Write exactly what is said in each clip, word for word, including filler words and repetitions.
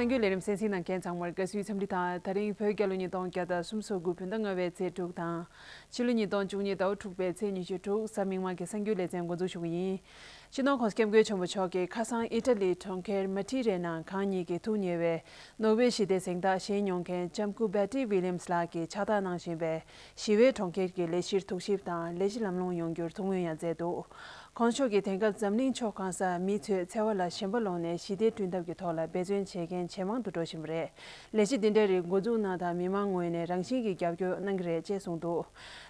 གསར་འགྱུར་ལས་རིམ་གསན་གཟིགས་གནང་མཁན་ཚང་མར་དགའ་བསུའི་འཚམས་འདྲི་དང་། ད་རིང་བོད་རྒྱལ་ལོ་ཉིས་སྟོང་བརྒྱ་དང་སུམ་ཅུ་སོ་དགུ་བོད་ཟླ་ལྔ་པའི་ཚེས་དྲུག་དང་། ཕྱི་ལོ་ཉིས་སྟོང་བཅུ་གཉིས་ཟླ་བ་དྲུག་པའི་ཚེས་ཉི་ཤུ་དྲུག་གཟའ་མིག་དམར་གྱི་གསར་འགྱུར་ལེ་ཚན་འགོ་འཛུགས་ཞུ་གི་ཡིན། སྤྱི་ནོར་༸གོང་ས་༸སྐྱབས་མགོན་ཆེན་པོ་མཆོག་གིས་ཁ་སང་ཨི་ཊ་ལིའི་གྲོང་ཁྱེར་མ་ཏི་རེ་ནང་གང་ཉིད་ཀྱིས་ཐུག་མྱོང་བའི་ནོ་བེལ་ཞི་བདེའི་གཟེངས་རྟགས་བཞེས་མྱོང་མཁན་ལྕམ་སྐུ་བེ་ཏི་ཝི་ལི་ཡམ་སི་ལགས་ཀྱིས་ཕྱག་རྟགས་གནང་བཞིན་པའི་ཞི་བའི་གྲོང་ཁྱེར་གྱི་ལས་གཞིར་ཐུགས་ཞིབ་དང་ལས་གཞི་ལམ་ལྷོང་ཡོང་རྒྱུར་ཐུགས་སྨོན་ཡང་མཛད་འདུག། ༸གོང་ས་མཆོག་གིས་དེང་སྐབས་འཛམ་གླིང་ཕྱོགས་གང་སར་མིའི་ཚོས་འཚེ་བ་ལ་ཞེན་པ་ལོག་ནས་ཞི་བདེ་བསྐྲུན་ཐབས་ཀྱི་ཐོག་ལ་འབད་བརྩོན་བྱེད་མཁན་ཇེ་མང་དུ་འགྲོ་བཞིན་པ་རེད། ལས་གཞི་འདི་འདྲའི་རིགས་འགོ་འཛུགས་གནང་སྟངས་མི་མང་ངོས་ནས་རང་བཞིན་གྱིས་རྒྱབ་སྐྱོར་གནང་གི་རེད་ཅེས་གསུངས་འདུག།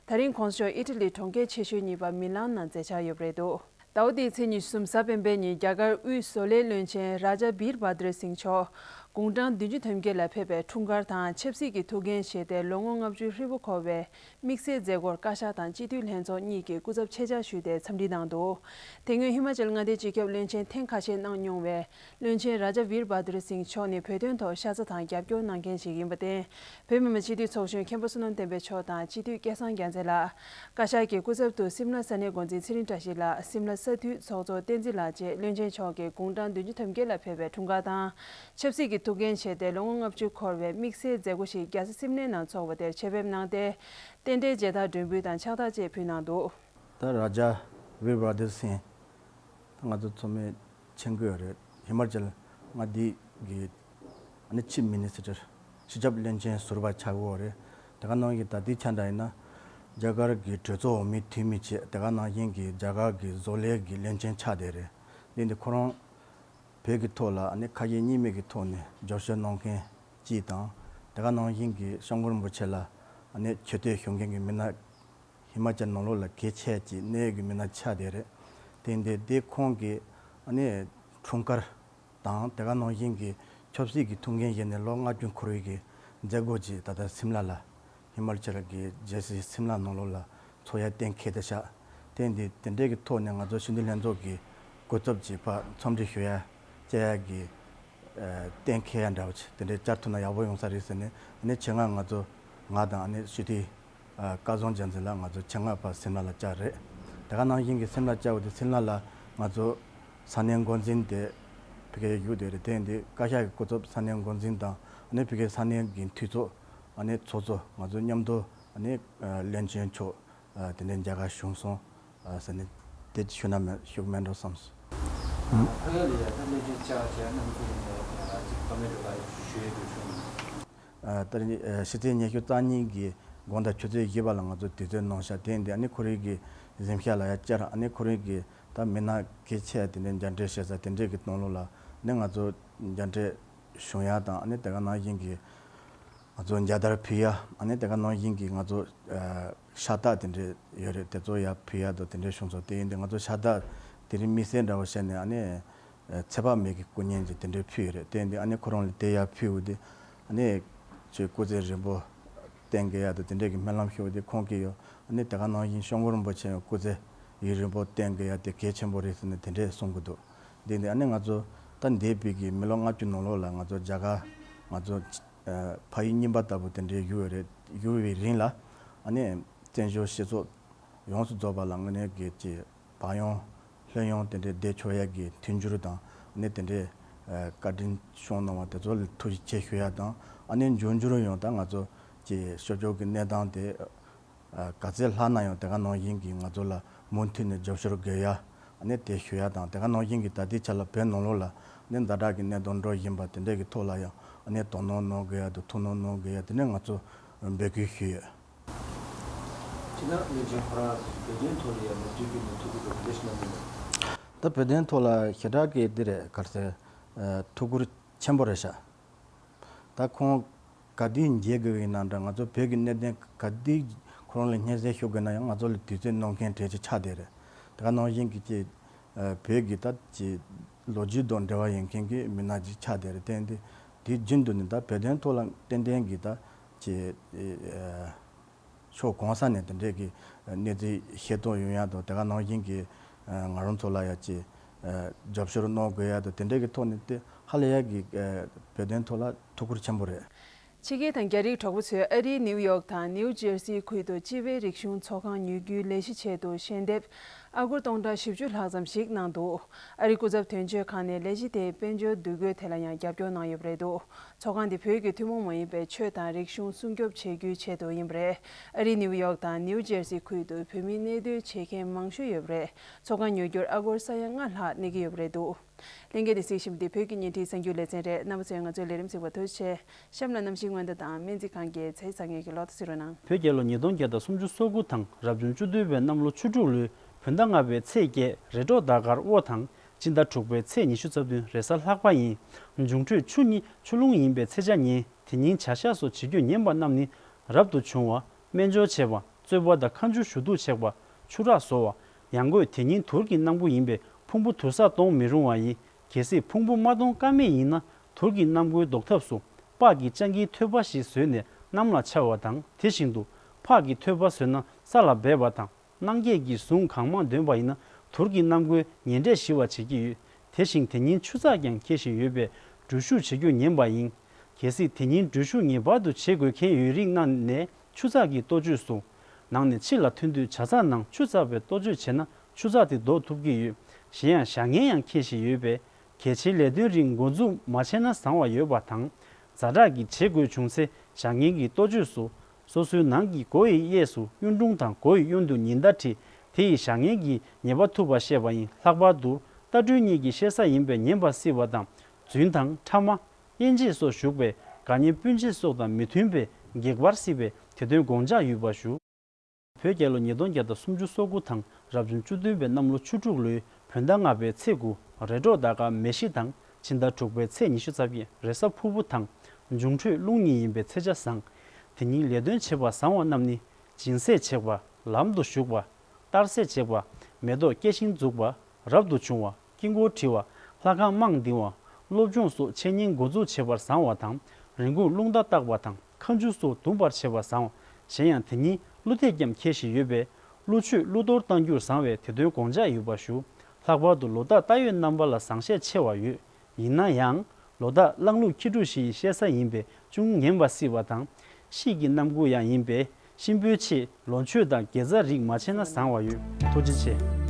ད་རིང་༸གོང་ས་མཆོག་ཨི་ཊ་ལིའི་གྲོང་ཁྱེར་ཆེ་ཤོས་གཉིས་པ་མི་ལན་ནང་མཛད་འཆར་ཡོད་པ་རེད་འདུག། ཟླ་བ་འདིའི་ཚེས་ཉི་ཤུ་གསུམ་གཟའ་སྤེན་པའི་ཉིན་རྒྱ་གར་དབུས་བཟོ་ལས་བློན་ཆེན་རཱ་ཇཱ་བིར་བྷ་དྲ་སིང་མཆོག་དགུང་གྲངས་བདུན་ཅུ་དོན་བརྒྱད་ལ་ཕེབས་པའི་འཁྲུངས་སྐར་དང་ཆབ་སྲིད་ཀྱི་ཐུགས་འགན་བཞེས་ཏེ་ལོ་ངོ་ལྔ་བཅུ་ཧྲིལ་པོ་འཁོར་བའི་དམིགས་བསལ་མཛད་སྒོར་བཀའ་ཤག་དང་སྤྱི་འཐུས་ལྷན་ཚོགས་གཉིས་ཀྱིས་སྐུ་ཚབ་ཆེད་བཅར་ཞུས་ཏེ་འཚམས་འདྲི་གནང་འདུག། དེ་སྔོན་ཧི་མ་ཅལ་མངའ་སྡེའི་སྤྱི་ཁྱབ་བློན་ཆེན་ཐེངས་ཁ་ཤས་གནང་མྱོང་བའི་བློན་ཆེན་རཱ་ཇཱ་བིར་བྷ་དྲ་སིང་མཆོག་ནི་བོད་དོན་ཐོག་ཤ་ཚ་དང་རྒྱབ་སྐྱོར་གནང་མཁན་ཞིག་ཡིན་པར་བརྟེན། བོད་མི་མང་སྤྱི་འཐུས་ཚོགས་གཞོན་མཁན་པོ་བསོད་ནམས་བསྟན་འཕེལ་མཆོག་དང་སྤྱི་འཐུས་སྐལ་བཟང་རྒྱལ་མཚན་ལགས། བཀའ་ཤག་གི་སྐུ་ཚབ་ཏུ་སིམ་ལ་ས་གནས་འགོ་འཛིན་ཚེ་རིང་བཀྲ་ཤིས་ལགས། སིམ་ལ་ས་འཐུས་ཚོགས་གཙོ་བསྟན་འཛིན་ལགས་བཅས་བློན་ཆེན་མཆོག་གིས་དགུང་གྲངས་བདུན་ཅུ་དོན་བརྒྱད་ལ་ཕེབས་པའི་འཁྲུངས་སྐར་དང་། ཆབ་སྲིད་ཀྱི་ཐུགས་འགན་བཞེས་ཏེ་ལོ་ངོ་ལྔ་བཅུ་འཁོར་བའི་དམིགས་བསལ་མཛད་སྒོ་ཞིག་རྒྱལ་ས་སིམ་ལའི་ནང་འཚོགས་པ་དེར་ཆེད་ཕེབས་གནང་སྟེ། རྟེན་འབྲེལ་མཇལ་དར་སྒྲོན་འབུལ་དང་ཕྱག་རྟགས་བཅས་ཕུལ་གནང་འདུག། ད་རཱ་ཇཱ་བིར་བྷ་དྲ་སིང་ད་ང་ཚོ་ཚང་མས་མཁྱེན་གྱི་ཡོད་རེད། ཧི་མ་ཅལ་མངའ་སྡེ་གི་ཨ་ནི་ཆིབ་མི་ནི་སི་ཊར་སྤྱི་ཁྱབ་བློན་ཆེན་ཟུར་པ་ཆགས་ཡོད་རེད། དེ་ག་ནང་བཞིན་ད་ལྟའི་ཆ་འདྲ་ཡིན་ན་རྒྱ་གར་གྱི་གྲོས་ཚོགས་འོག་མའི་འཐུས་མི་བྱས། དེ་ག་ནང་བཞིན་གྱི་རྒྱ་གར་གྱི་བཟོ་ལས་ཀྱི་བློན་ཆེན་ཆགས་བསྡད་རེད། འདི་འདི་ཁོ་རང་བོད་ཀྱི་ཐོག་ལ་ཨ་ནི་ཁ་ཞེ་གཉིས་མེད་ཀྱི་ཐོག་ནས་རྒྱབ་སྐྱོར་གནང་མཁན་གཅིག་དང་། དེ་ག་ནང་བཞིན་གྱི་སྐྱབས་མགོན་རིན་པོ་ཆེ་ལ་ཨ་ནི་མཆོད་རྟེན་ཞུ་མཁན་གྱི་མི་སྣ་ཧི་མ་ཅལ་ནང་ལོགས་ལ་གལ་ཆེ་ཅིག་གནད་ཡོད་ཀྱི་མི་སྣ་ཆགས་བསྡད་རེད། དེ་འདི་དེ་ཁོང་གི་ཨ་ནི་འཁྲུངས་སྐར་དང་དེ་ག་ནང་བཞིན་གྱི་ཆབ་སྲིད་ཀྱི་ཐུགས་འགན་བཞེས་ནས་ལོ་ལྔ་བཅུ་འཁོར་བའི་གི་མཛད་སྒོ་ཅིག་ད་ལྟ་སིམ་ལ་ལ་ཧི་མ་ཅལ་གྱི་རྒྱལ་སའི་སིམ་ལ་ནང་ལོགས་ལ་འཚོགས་ཡ་གཏན་འཁེལ་ཏེ་བཞག་དེ་འདི་དེ་འདྲའི་གི་ཐོག་ནས་ང་ཚོ་སྤྱི་འཐུས་ལྷན་ཚོགས་ཀྱི་སྐུ་ཚབ་ཅིག་ཕར་འཚམས་འདྲི་ཞུ་ཡ་བཅར་ཡ་གི་ཨ་གཏན་འཁེལ་ཡ་འདྲ་བོ་ཅིག་དེ་འདྲའི་བཅར་ཐུབ་ན་ཡག་པོ་ཡོང་ས་རེད་ཟེར་ནས། ཨ་ནི་ཆེད་མངགས་ང་ཚོ་ང་དང་ཨ་ནི་སྤྱི་འཐུས་ཨ་སྐལ་བཟང་རྒྱལ་མཚན་ལགས་ང་ཚོ་ཆེད་མངགས་ཕར་སིམ་ལ་ལ་བཅར་རེད། དེ་ག་ནང་བཞིན་གྱི་སིམ་ལ་བཅར་བ་དེ་སིམ་ལ་ལ་ང་ཚོ་ས་གནས་འགོ་འཛིན་དེ་ཕ་གིར་བཞུགས་བསྡད་རེད། དེ་འདི་བཀའ་ཤག་གི་སྐུ་ཚབ་ས་གནས་འགོ་འཛིན་དང་ཨ་ནི་ཕ་གིའི་ས་གནས་ཀྱི་འཐུས་ཚོགས་ཨ་ནི་ཚོགས་གཙོ་ང་ཚོ་མཉམ་དུ་ཨ་ནི་ཨ་བློན་ཆེན་མཆོག་ཨ་དེ་འདྲའི་མཇལ་ཁ་བྱུང་སོང་ཨ་ཟེར་ནས་དེ་ཞུ་ན་མེད་ཞུ་མེད་འགྲོ་བསམ་སོང་། ཕ་གི་ལ་ཡ་ད་བློན་ཆེན་བཅར་བ་བྱས་ན་ཁོ་ནས་ཅིག་བཀའ་མོལ་འདྲ་པོ་ཞུ་ཡས་འདུག་བྱུང་། ཨ་ད་རིང་ཨ་ཕྱི་ཚེས་ཉི་ཤུ་རྩ་གཉིས་ཀྱི་དགོང་དག་ཆུ་ཚོད་བཞི་པ་ལ་ང་ཚོ་དུས་ཚོད་གནང་ཤག་དེ་འདི་ཨ་ནི་ཁོ་རང་གི་གཟིམ་ཤག་ལ་ཡ་བཅར། ཨ་ནི་ཁོ་རང་གི་ད་མི་སྣ་གལ་ཆེ་དེ་འདྲའི་མཇལ་འཕྲད་བྱེད་ས་དེ་འདྲའི་གི་སྟེང་ལོགས་ལ་ནི་ང་ཚོ་མཇལ་འཕྲད་བྱུང་ཡ་དང་། ཨ་ནི་དེ་ག་ནང་བཞིན་གྱི་ང་ཚོ་མཇལ་དར་ཕུལ་ཡ། ཨ་ནི་དེ་ག་ནང་བཞིན་གྱི་ང་ཚོ་ཨ་ཤ་སྟག་དེ་འདྲ་ཡོད་རེད། དེ་ཚོ་ཡར་ཕུལ་ཡ་དང་དེ་འདྲ་བྱུང་སོང་། དེ་ཡིན་དུས་ང་ཚོ་ཤ་སྟག་དེ་རིང་དམིགས་བསལ་འདྲ་བོ་བྱས་ནས་ཨ་ནི་ཨ་ཚེ་དཔག་མེད་ཀྱི་སྐུ་བརྙན་ཅིག་དེ་འདྲ་ཕུལ་ཡོད་རེད། དེ་ཡིན་དུས་ཨ་ནི་ཁོ་རང་ལ་དེ་ཡར་ཕུལ་འོ་དེ་ཨ་ནི་ཁྱོད་སྐུ་ཚེ་རིང་པོ་བརྟན་དགོས་ཡ་དང་དེ་འདྲ་གི་སྨོན་ལམ་ཞུ་འོ་དེ་ཁོང་གིས་ཡོད། ཨ་ནི་དེ་ག་ནང་བཞིན་སྐྱབས་མགོན་རིན་པོ་ཆེ་ཡང་སྐུ་ཚེ་ཡུན་རིང་པོ་བརྟན་དགོས་ཡ་དེ་གལ་ཆེན་པོ་རེད་ཟེར་ནས་དེ་འདྲ་གསུང་གི་འདུག། དེ་ཡིན་དུས་ཨ་ནི་ང་ཚོ་ད་འདས་པའི་གི་མི་ལོ་ལྔ་བཅུ་ནང་ལོགས་ལ་ང་ཚོ་རྒྱ་གར་ང་ཚོ་ཨ་ཕ་ཡུལ་རྙིང་པ་ལྟ་བུ་དེ་འདྲའི་ཡུལ་རེད། ཡུལ་བའི་རིང་ལ་ཨ་ནི་བཙན་བྱོལ་སྤྱི་ཚོགས་ཡོངས་སུ་རྫོགས་པ་ལ་དངོས་གནས་ཀྱི་ཅིག་བག་ཡངས་ལྷོད་ཡངས་དེ་འདྲའི་བསྡད་ཆོག་ཡ་གི་མཐུན་འགྱུར་དང་། ཨ་ནི་དེ་འདྲའི་ཨ་བཀའ་དྲིན་བསྐྱངས་གནང་བ་དེ་ཚོ་ལ་ཐུགས་རྗེ་ཆེ་ཞུ་ཡ་དང་། ཨ་ནི་འབྱུང་འགྱུར་ཡང་ད་ང་ཚོ་ཅིག་ཤོར་སྐྱོར་གྱི་གནས་སྟངས་དེ་ཨ་ག་ཚད་ལྷག་ན་ཡང་དེ་ག་ནང་བཞིན་གྱི་ང་ཚོ་ལ་མུ་མཐུད་ནས་རྒྱབ་སྐྱོར་དགོས་ཡ་ཨ་ནི་དེ་ཞུ་ཡ་དང་། དེ་ག་ནང་བཞིན་གྱི་ད་ལྟའི་ཆ་ལ་བོད་ནང་ལོགས་ལ་ནི་ཛ་དྲག་གི་གནད་དོན་འགྲོ་བཞིན་པ་དེ་འདྲས་ཀྱི་ཐོག་ལ་ཡང་ཨ་ནི་དོ་སྣང་གནང་དགོས་ཡ་དང་ཐུགས་སྣང་གནང་དགོས་ཡ་དེ་ནི་ང་ཚོ་འབོད་སྐུལ་ཞུས་ཡོད། སྤྱི་ནོར་བློན་ཆེན་ཁོ་རང་བོད་དོན་ཐོག་ལ་ཡང་མུ་མཐུད་བསྐྱོད་ནས་ཐུགས་ཁུར་དང་ག་འདྲ་ཞིག་གནང་གི་འདུག། ད་བོད་དོན་ཐོག་ལ་ཞེ་དྲག་གི་འདི་རེད། ག་རེ་ཟེར། ཨ་ཐུགས་ཁུར་ཆེན་པོ་རེད་ཤག། ད་ཁོང་ག་དུས་མཇལ་དགོས་ཡིན་ན་འདྲ། ང་ཚོ་བོད་ཀྱི་གནད་དོན་ག་དུས་ཁོ་རང་ལ་སྙན་སེང་ཞུ་དགོས་ན་ཡང་ང་ཚོ་ལ་དུས་ཚོད་གནང་མཁན་གྲས་ཅིག་ཆགས་བསྡད་རེད། དེ་ག་ནང་བཞིན་གྱི་ཅིག་ཨ་བོད་ཀྱི་ད་ཅིག་ལོ་རྒྱུས་དང་འབྲེལ་བ་ཡོད་མཁན་གྱི་མི་སྣ་ཅིག་ཆགས་བསྡད་རེད། དེ་འདི་དུས་རྒྱུན་དུ་ནི་ད་བོད་དོན་ཐོག་ལ་ཏན་ཏན་གྱི་ད་ཅིག་ཨ་ཕྱོགས་གང་ས་ནས་དེ་འདྲས་ཀྱི་གནས་ཚུལ་ཤེས་རྟོགས་ཡོང་ཡ་དང་། དེ་ག་ནང་བཞིན་གྱི་ང་རང་ཚོ་ལ་ཡ་ཅིག་རྒྱབ་སྐྱོར་གནང་དགོས་ཡ་དང་དེ་འདྲས་ཀྱི་ཐོག་ནས་དེ་ཧ་ལས་ཡ་གི་བོད་དོན་ཐོག་ལ་ཐུགས་ཁུར་ཆེན་པོ་རེད། ཕྱི་རྒྱལ་དང་རྒྱ་རིགས་གྲོགས་པོ་ཚོས་ཨ་རིའི་ནིའུ་ཡོག་དང་ནིའུ་ཇར་སིའི་ཁུལ་དུ་སྤྱི་པའི་རིག་གཞུང་ཚོགས་ཁང་ཉོ་རྒྱུའི་ལས་གཞི་ཆེད་དུ་ཞལ་འདེབས་ ཨ་སྒོར་སྟོང་ཕྲག་བཞི་བཅུ་ལྷག་ཙམ་ཞིག་གནང་འདུག་ཨ་རིའི་སྐུ་ཚབ་དོན་གཅོད་ཁང་ནས་ལས་གཞི་དེའི་དཔལ་འབྱོར་འདུ་འགོད་དེ་ལ་ཡང་རྒྱབ་སྐྱོར་གནང་ཡོད་པ་རེད་འདུག་ཚོགས་ཁང་འདི་བོད་ཀྱི་ཐུན་མོང་མ་ཡིན་པའི་ཆོས་དང་རིག་གཞུང་སྲུང་སྐྱོབ་བྱེད་རྒྱུའི་ཆེད་དུ་ཡིན་པ་རེད། ཨ་རིའི་ནིའུ་ཡོག་དང་ནིའུ་ཇེར་སི་ཁུལ་དུ་བོད་མི་གནས་སྡོད་བྱེད་མཁན་མང་ཤོས་ཡོད་པ་རེད། ཚོགས་ཁང་ཉོ་རྒྱུར་ཨ་སྒོར་ས་ཡ་ལྔ་ལྷག་གནས་ཀྱི་ཡོད་པ་རེད་འདུག་ལྷན་རྒྱས་འདི་གཟིགས་བཞིན་པ་འདི་བོད་ཀྱི་བརྙན་འཕྲིན་གསར་འགྱུར་ལེ་ཚན་རེད། རྣམ་པ་ཚོས་ང་ཚོའི་ལས་རིམ་གཟིགས་པར་ཐུགས་རྗེ་ཆེ། གཤམ་ལ་གནམ་གཤིས་སྔོན་བརྡ་དང་སྨན་རྩིས་ཁང་གི་ཚེས་བཟང་ངན་གྱི་ལོ་ཐོ་གཟིགས་རོགས་གནང་། བོད་རྒྱལ་ལོ་ཉིས་སྟོང་བརྒྱ་དང་སུམ་ཅུ་སོ་དགུ་དང་རབ་བྱུང་བཅུ་བདུན་པའི་གནམ་ལོ་ཆུ་འབྲུག་ལོའི་བོད་ཟླ་ལྔ་པའི་ཚེས་བརྒྱད་རེས་འགྲོགས་ཟླ་སྐར་དབོ་དང་། སྤྱི་ཟླ་དྲུག་པའི་ཚེས་ཉི་ཤུ་རྩ་བདུན་རེས་གཟའ་ལྷག་པ་ཡིན། འབྱུང་འཕྲོད་ཆུ་གཉིས་ཆུ་རླུང་ཡིན་པའི་ཚེས་ཆ་ཉིན། དེ་ཉིན་བྱ་ཤ་སོགས་བྱེད་རྒྱུ་ཉན་པ་རྣམས་ནི་རབ་ཏུ་བྱུང་བ། སྨན་སྦྱོར་བྱེད་པ། རྩོད་པ་དང་མཁའ་འགྲོ་ཞུ་གཏུག་བྱེད་པ། ཆུ་རགས་བཟོ་བ། ཡང་སྒོས་དེ་ཉིན་དུར་གྱི་གནམ་སྒོ་ཡིན་པས་ཕུང་པོ་དུར་ས་གཏོང་མི་རུང་བ་ཡིན། གལ་སྲིད་ཕུང་པོ་མ་གཏོང་ཀ་མེད་ཡིན་ན། དུར་གྱི་གནམ་སྒོའི་ཟློག་ཐབས་སུ། ཕག་གི་སྤྱང་ཀིའི་ཐོད་པ་ཞིག་བཟོས་ནས་གནམ་ལ་འཕྱར་བ་དང་། དེ་བཞིན་དུ། ཕག་གི་ཐོད་པ་བཟོས་ན་ས་ལ་སྦས་པ་དང་། གནང་སྐྱེས་ཀྱི་གཟུངས་གང་མང་འདོན་པ་ཡིན་ན། དུར་གྱི་གནམ་སྒོའི་ཉེ་འབྲེལ་ཞི་བར་བྱེད་ཀྱི་ཡོད། དེ་བཞིན་དེ་ཉིན་ཆུ་ཚགས་ཀྱང་འཁེལ་བཞིན་ཡོད་པས་འགྲུལ་བཞུད་བྱེད་རྒྱུ་ཉེན་པ་ཡིན། གལ་སྲིད་དེ་ཉིན་འགྲུལ་བཞུད་ངེས་པར་དུ་བྱེད་དགོས་མཁན་ཡོད་རིགས་རྣམས་ནས་ཆུ་ཚགས་ཀྱི་ལྟོ་བཅོས་སུ། ནང་ནས་ཕྱི་ལ་ཐོན་དུས་བྱ་ཚང་ནང་ཆུ་ཚགས་པའི་ལྟོ་བཅོས་བྱས་ན་ཆུ་ཚགས་དེ་ལྡོག་ཐུབ་ཀྱི་ཡོད། གཞན་ཡང་བཞག་ཉེན་ཡང་འཁེལ་བཞིན་ཡོད་པས། གལ་ཆེའི་ལས་དོན་རིགས་འགོ་འཛུགས་མ་བྱས་ན་བཟང་བ་ཡོད་པ་དང་། ཛ་དྲག་གི་བྱེད་དགོས་བྱུང་ཚེ་བཞག་ཉེན་གྱི་ལྟོ་བཅོས་སུ། སོ་སོའི་ནང་གི་སྒོ་ཡི་གཡས་སུ་གཡུང་དྲུང་དང་སྒོ་ཡི་གཡོན་དུ་ཉི་ཟླ་བྲིས། དེ་ཡི་བཞག་ཉེན་གྱི་ཉེས་པ་ཐུབ་པ་བཤད་པ་ཡིན། ལྷག་པར་དུ་རྟ་སྦྲུལ་གཉིས་ཀྱི་བཤད་ས་ཡིན་པས་ཉན་པ་སྲིད་པ་དང་། རྫུན་དང་ཕྲ་མ། དབྱེ་འབྱེད་སོགས་ཞུགས་པས་དགག་ཉེན་སྤུན་མཆེད་སོགས་དང་མི་མཐུན་པས་འགེགས་པར་སྲིད་པས་དེ་དོན་དགོངས་འཇགས་ཡོད་པ་ཞུ། བོད་རྒྱལ་ལོ་ཉིས་སྟོང་བརྒྱ་དང་སུམ་ཅུ་སོ་དགུ་དང་རབ་བྱུང་བཅུ་བདུན་པའི་གནམ་ལོ་ཆུ་འབྲུག་ལོའི་བོད་ཟླ་ལྔ་པའི་ཚེས་དགུ་རེས་འགྲོགས་ཟླ་སྐར་མེ་བཞི་དང་ཕྱི་ཟླ་དྲུག་པའི་ཚེས་ཉི་ཤུ་རྩ་བརྒྱད་རེས་གཟའ་ཕུར་བུ་དང་འབྱུང་འཕྲོད་རླུང་གཉིས་ཡིན་པའི་ཚེས་ཆ་བཟང་། དེ་ཉིན་ལས་དོན་བྱེད་པ་བཟང་བ་རྣམས་ནི་སྦྱིན་སྲེག་བྱེད་པ། ལམ་དུ་ཞུགས་པ། གཏར་སྲེག་བྱེད་པ། མེ་ཏོག་སྐྱེ་ཤིང་འཛུགས་པ། རབ་ཏུ་བྱུང་བ། དཀྱིལ་འཁོར་བྲི་བ། ལྷ་ཁང་རྨང་འདིང་བ། སློབ་སྦྱོང་སོགས་འཆད་ཉན་འགོ་འཛུགས་བྱེད་པར་བཟང་བ་དང་། རིན་གོང་རླུང་རྟ་བཏགས་པ་དང་མཁའ་འགྲོ་སོགས་འདུམ་པར་བྱེད་པར་བཟང་བ། གཞན་ཡང་དེ་ཉིན་ཀླུ་ཐེག་ཀྱང་འཁེལ་བཞིན་ཡོད་པས། ཀླུ་མཆོད་ཀླུ་གཏོར་བཏང་རྒྱུར་བཟང་བས་དེ་དོན་དགོངས་འཇགས་ཡོད་པར་ཞུ། ལྷག་པར་དུ་ལོ་རྟགས་རྟ་ཡོས་རྣམ་པ་ལ་བཟང་བཤད་ཆེ་བ་ཡོད། ཡིན་ན་ཡང་། ལོ་རྟགས་གླང་ལུག་ཁྱི་ཕྲུག་བཞི་ཡི་བཤད་ས་ཡིན་པས་ཅུང་ངན་པ་སྲིད་པ་དང་། དཔྱིད་ཀྱི་གནམ་སྒོ་ཡང་ཡིན་པས་གཤིན་པོའི་ཆེད་ལོ་མཆོད་དང་དགེ་རྩ་རིགས་མ་བྱས་ན་བཟང་བ་ཡོད། ཐུགས་རྗེ་ཆེ།